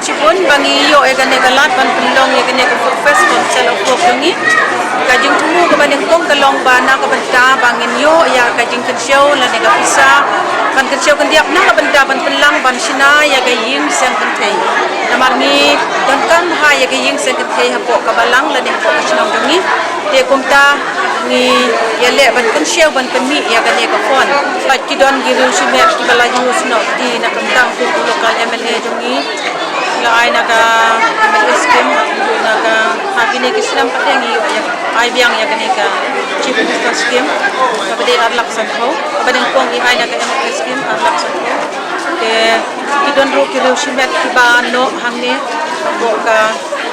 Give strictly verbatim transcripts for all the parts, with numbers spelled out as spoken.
Shibun ba ngi ïoh ïa kane ka lad ban pynlong ïa kane ka Food Fest Council of Work jong ngi. Ka jingthmu kaba nyngkong ka long ba na ka bynta ba ngin ïoh ïa ka jingkynshew lane ka pisa ban kynshew khyndiat na ka bynta ban pynlang ban shna ïa ka ïing seng kynthei. Namar ngi donkam bha ïa ka ïing seng kynthei hapoh ka balang lane hapoh ka shnong jong ngi. Te kumta ngi ïaleh ban kynshew ban pynmih ïa kane ka fund. Bad ki don ki riew shimet kiba la ïohsngew kti na ka bynta u local M L A jong ngi. La ai na ka M L A scheme, na ka, ha kine ki snem pat ngi ïoh ïa, ai biang ïa kane ka Chief Minister scheme. Kaba dei ar lak sanphew, kaba nyngkong ngi ai na ka M L A scheme ar lak sanphew. Te ki don ruh ki riew shimet kiba noh hangne hapoh ka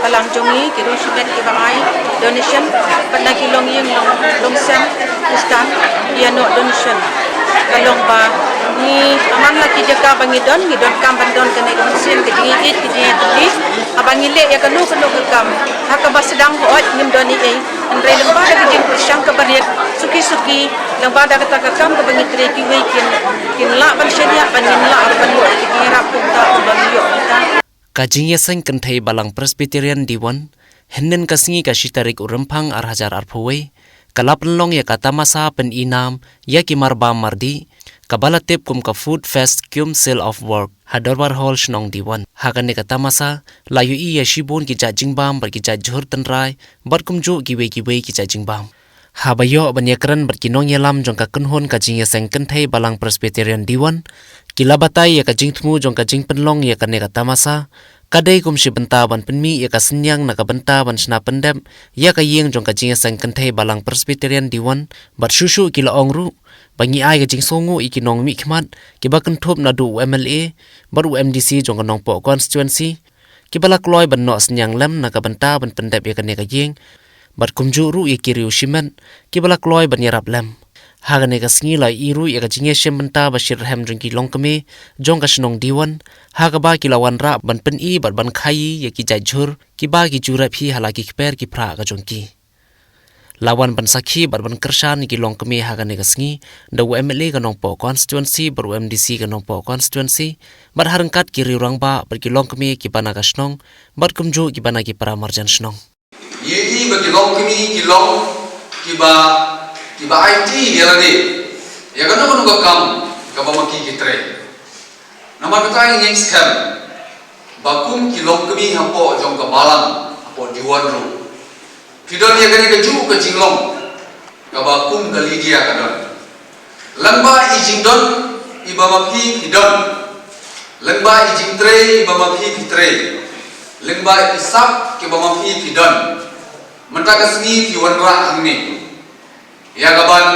balang jong ngi, ki riew shimet kiba ai donation, bad na ki longïing long, longsem Khristan ki ïa noh donation. Ka long ba ngi, man la ki jaka ba ngi don, ngi donkam ban don kane ka mynsiem ka jingïeit ka jingïeit. Haba ngi leh ïa kano kano ka kam, ha kaba sdang hooid ngim don ei ei, hynrei lyngba da ka jingpyrshang kaba rit suki suki, lyngba da kata ka kam kaba ngi trei, kiwei kin, kin lah ban shaniah, ban, ngin lah ban ïoh ïa ka jingïarap kumta, ban ïoh kumta. Ka jingïaseng kynthei Balang Presbyterian Diwan hynnin ka sngi ka shi tarik u Rymphang ar hajar arphew wei ka la pynlong ïa ka tamasa pyn-i nam ïa ki marbam mardih, kaba la tip kum ka Food Fest cum Seal of Work, ha Dorbar Hall shnong Diwan. Ha kane ka tamasa la ïohi ïa shibun ki jait jingbam bad ki jait jhur tynrai bad kumjuh kiwei kiwei ki jait jingbam. Haba ïoh ban ïakren bad ki nongïalam jong ka kynhun ka jingïaseng kynthei Balang Presbyterian Diwan, ki la batai ïa ka jingthmu jong ka jingpynlong ïa kane ka tamasa ka dei kum shi bynta ban pynmih ïa ka synñiang na ka bynta ban shna pyndep ïa ka ïing jong ka jingïaseng kynthei Balang Presbyterian Diwan. Bad shuh shuh ki la ong ruh ba ngi ai ka jingsngewnguh ïa ki nongmihkhmat kiba kynthup naduh u M L A bad u M D C jong ka Nongpoh constituency, kiba la kloi ban noh synñiang lem na ka bynta ban pyndep ïa kane ka ïing, bad kumjuh ruh ïa ki riew shimet kiba la kloi ban ïarap lem. Ha kane ka sngi la ïohi ruh ïa ka jingïashim bynta ba shyrhem jong ki longkmie jong ka shnong Diwan, ha kaba ki la wanrah ban pyn-i bad ban khaii ïa ki jait jhur kiba ki ju rep hi ha la ki kper ki phrah ka jong ki. La wan ban sakhi bad ban kyrshan ïa ki longkmie ha kane ka sngi da u M L A ka Nongpoh constituency bad u M D C ka Nongpoh constituency, bad ha ryngkat ki riew rangbah bad ki longkmie kiba na ka shnong bad kumjuh kiba na ki para marjan shnong. Ïa ki ba ki longkmie ki long kiba, kiba aiti ïa lade ïa kano kano ka kam kaba ma ki ki trei. Namar kata ngi ngeit skhem ba kum ki longkmie hapoh jong ka balang hapoh Diwan ruh, phi don ïa kane kajuh ka jinglong kaba kum ka Lydia ka don. Lyngba i jingdon iba ma phi phi don, lyngba i jingtrei iba ma phi phi trei, lyngba i sap kiba ma phi phi don, mynta ka sngi phi wanrah hangne ïa kaban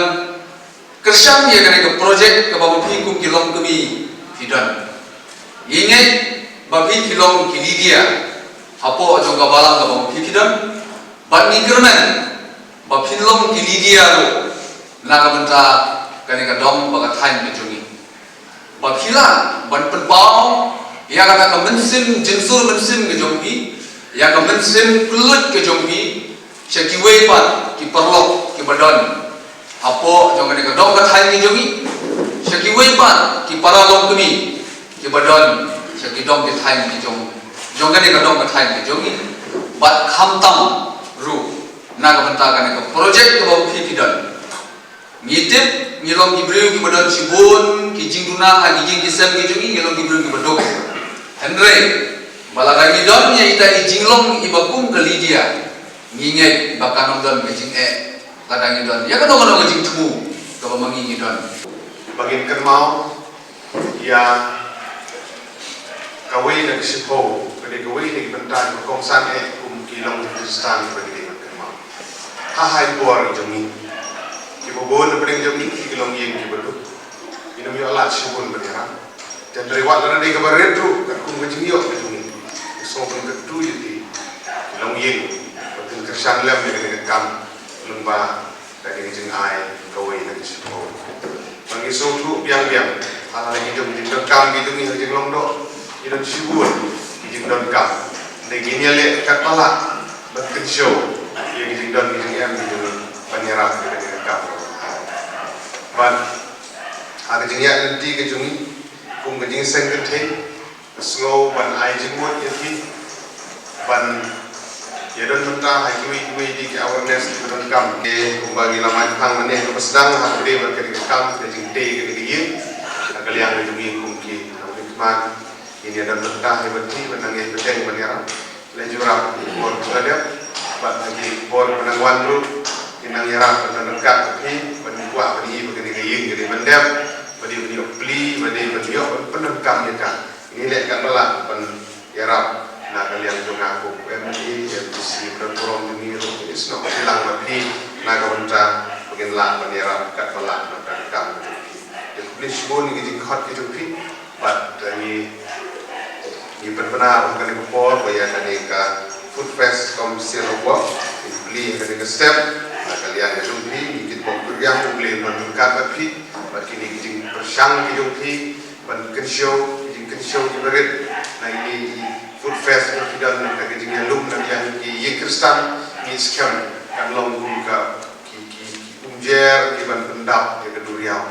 kyrshan ïa kane ka projek kaba ma phi kum ki longkmie phi don. Ngi ngeit ba phi phi long ki Lydia hapoh jong ka balang kaba ma phi phi don, bad ngi kyrmen ba phin long ki Lydia ruh na ka bynta kane ka dong bad ka thaiñ ka jong ngi. Ba phi lah ban pynpaw ïa kata ka mynsiem jingsur mynsiem ka jong phi, ïa ka mynsiem kylluid ka jong phi sha kiwei pat ki paralok kiba don hapoh jong kane ka dong ka thaiñ ka jong ngi, sha kiwei pat ki para longkmie kiba don sha ki dong ki thaiñ ki jong, jong kane ka dong ka thaiñ ka jong ngi, bad khamtam ruh na ka bynta kane ka projek kaba phi phi don. Ngi tip ngi long ki briew kiba don shibun ki jingduna ha ki jing ki sem ki jong ngi, ngi long ki briew kiba duk. Hynrei ba lada ngi don ïa ita i jinglong iba kum ka Lydia, ngi ngeit ba kan ym don ka jingeh lada ngi don ïa kano kano ka jingthmu kaba ma ngi ngi don. Ba ngin kynmaw ïa kawei na ka shiphew, ka dei kawei na ki bynta kiba kongsan eh kum ki longkmie Khristan ba ngi dei ban kynmaw. Ha ha i bor i jong ngi, kiba bun na pdeng jong ngi ki longïing kiba duk. Ngin ym ïoh lad shibun ban ïarap. Te hynrei wat lada dei kaba rit ruh, katkum ka jingïoh ka jong ngi, ngi sngewbha ban kyntu ïa ki longïing ba kin kyrshan lem ïa kane ka kam lyngba da ka jingai kawei na ka shiphew. Ba ngi sngewthuh biang biang, ha la ki jong ki jingdonkam ki jong ngi ha ka jinglong doh, ngi don shibun ki jingdonkam. Dei ngin ïaleh katba lah ban kynshew ïa ki jingdon ki jingem ki jong ngi ban ïarap ïa ka jingdonkam. Bad ha ka jingïaid lynti ka jong ngi kum ka jingïaseng kynthei, Sngew ban ai jingmut ïa phi ban ïa don mynta ha kiwei kiwei de ki awareness kiba donkam. Te kumba ngi la mai phang mynne kaba sdang ha kane bad kane ka kam ka jingtei kane ka ïing ha ka liang ka jong ngi kum ki nongmihkhmat. Ngin ïa don mynta ha ba phi ban nang ïa bteng ban ïarap. Leh jurap ki bor ba dep bad ha ki bor ba nang wan ruh ngin nang ïarap ban nang ryngkat bad phi ban kwah ban ïohi ba kane ka ïing ka dei ban dep, ba dei ban ïoh plie, ba dei ban ïoh ban pyndonkam ïa ka. Ngi leh katba lah ban ïarap na ka liang jong nga kum u MLA, MDC, u don burom jong ngi ruh, ngi snoh bilang bad phi na ka bynta ba ngin lah ban ïarap katba lah na ka kam ka jong phi. Te khublei shibun ïa ki jingkhot ki jong phi bad, eh, ngi ngi pynbna ruh kane ka por ba ïa kane ka Food Fest kum seal of work ngin plie ha kane ka step. Na ka liang ka jong phi ngi kitbok kyrkieh U Blei un don ryngkat bad phi bad kine ki jingpyrshang ki jong phi ban kynshew, ki jingkynshew kiba rit na ine i Food Fest ba phi don, na ka jingïalum na ka liang ki ïing Khristan. Ngi skhem kan long kum ka ki ki ki kumjuh ki ban pyndap ïa ka duriaw.